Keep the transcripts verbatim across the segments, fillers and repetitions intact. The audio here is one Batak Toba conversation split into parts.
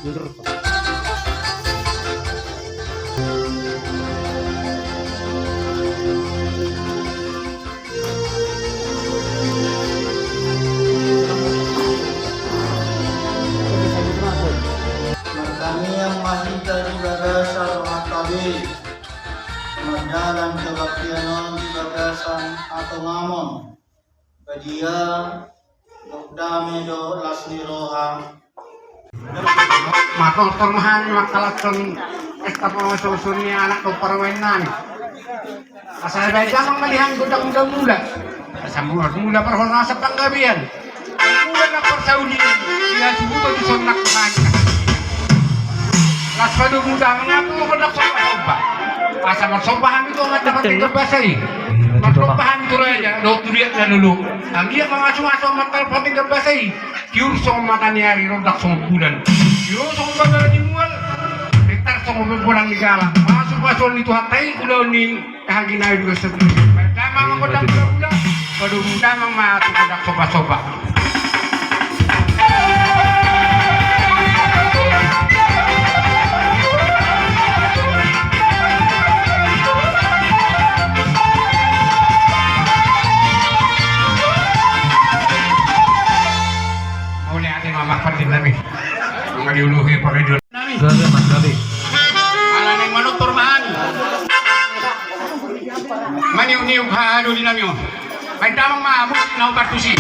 Martangiang ma hita di bagasan rohanta be. Mardalan panghataion on di bagasan hatongamon. Badia, dohot dame dohot las ni roha. Matortor ma hami mangkalashon pesta pangosohoson ni anak dohot parumaen nami. Asa baen damang ma di hami gondang mula-mula. Asa mula-mula parhorasan panggabean. Mula na parsaulian, di hasuhuton dison nang hami. Las padomu damang ma tu gondang somba-somba. Asa marsomba hami tu Amanta Pardenggan Basa i. Marsomba hami tu raja dohot tu liat na lolo. Anggiat mangasuasu Amanta Pardenggan Basa i. Tiur songon mata ni ari, rondang songon bulan. Tio songon bagalan ni mual. Pintar songon bonang ni galang. Pasu-pasuon ni Tuhanta i ulaon ni Haha ginawi duga sepi. Damang ma gondang mula-mula. Padomu damang ma tu gondang somba-somba. Mauliate ma amang pande nami. Mangaliului pangadilan nami. Gabe, Mas, gabe. Ala naeng manortor ma hami. Maniuk-niuk haha doli nami on. Baen damang ma musik na opat tusi.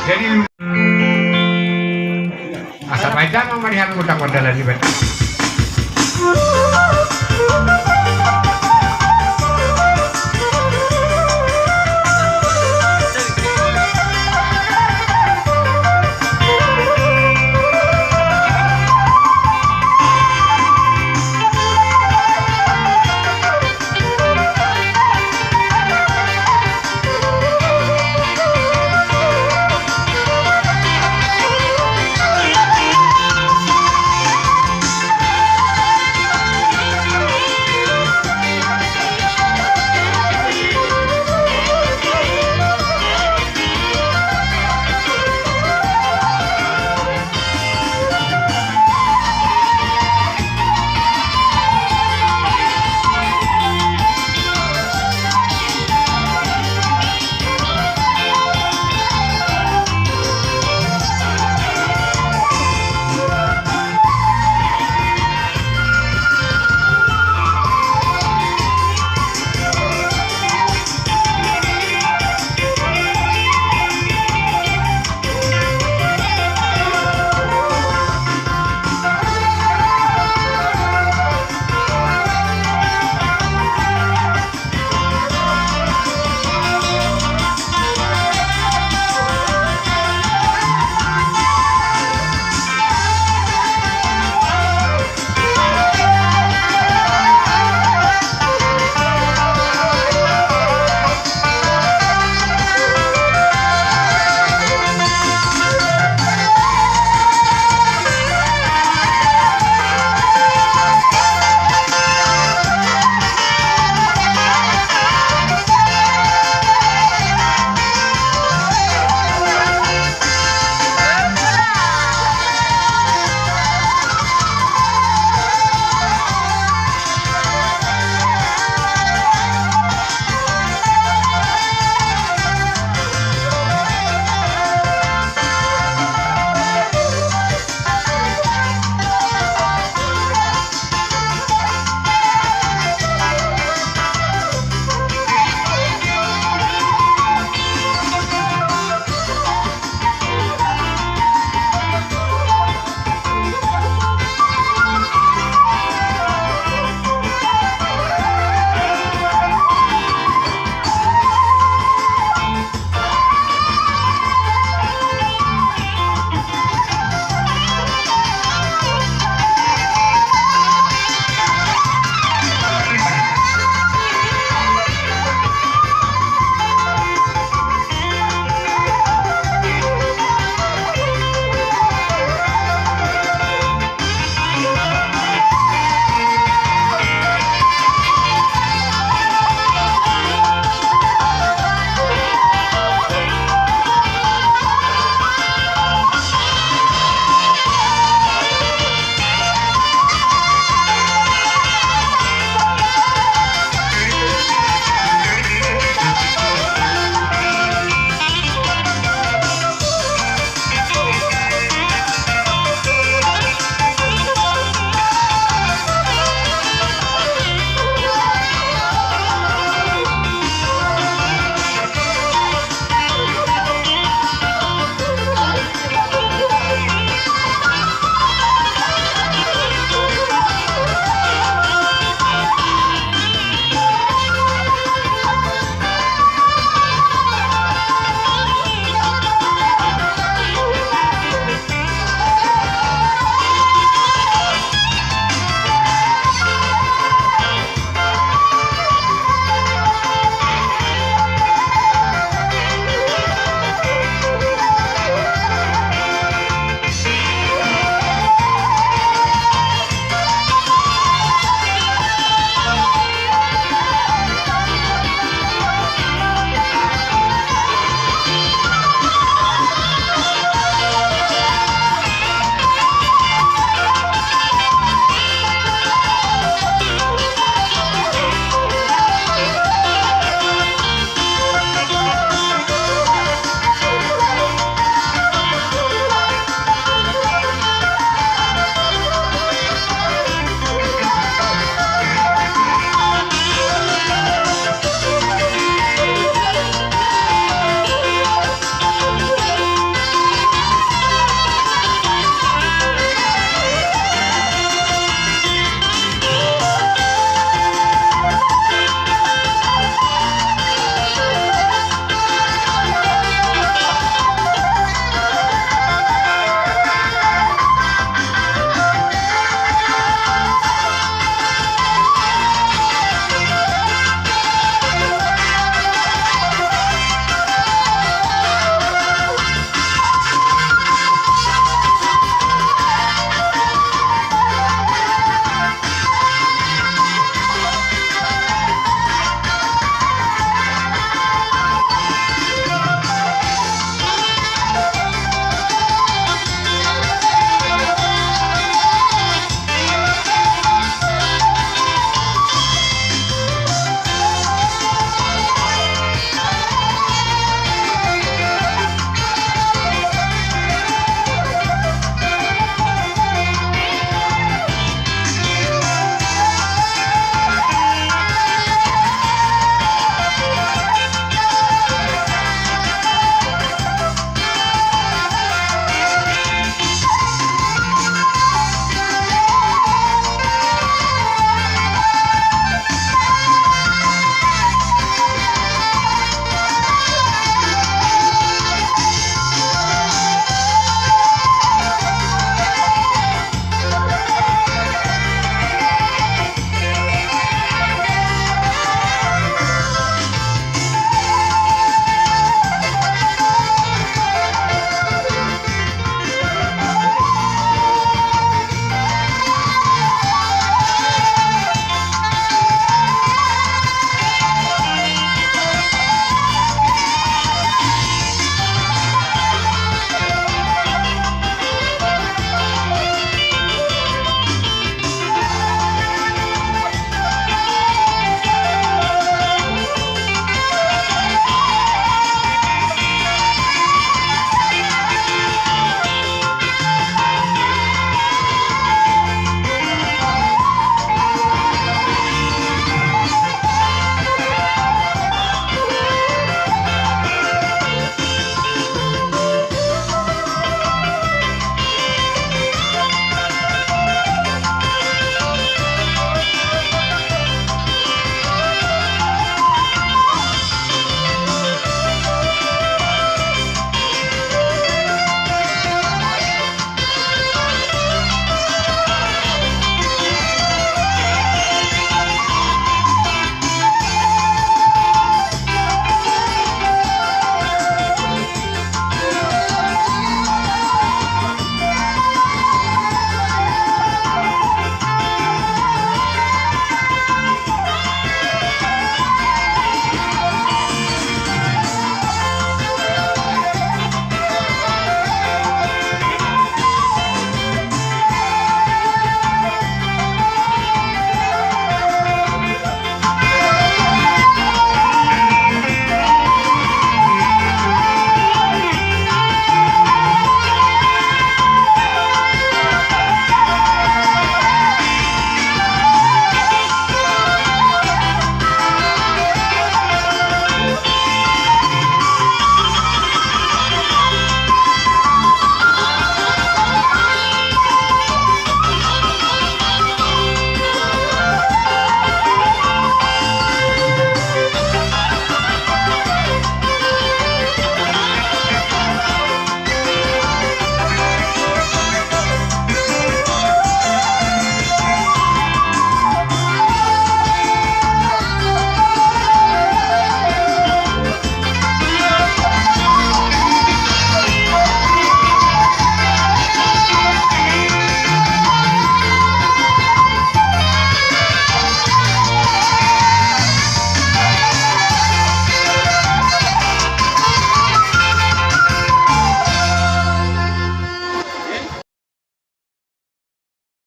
Jadi, asa baen damang ma di hami gondang mardalan i baen.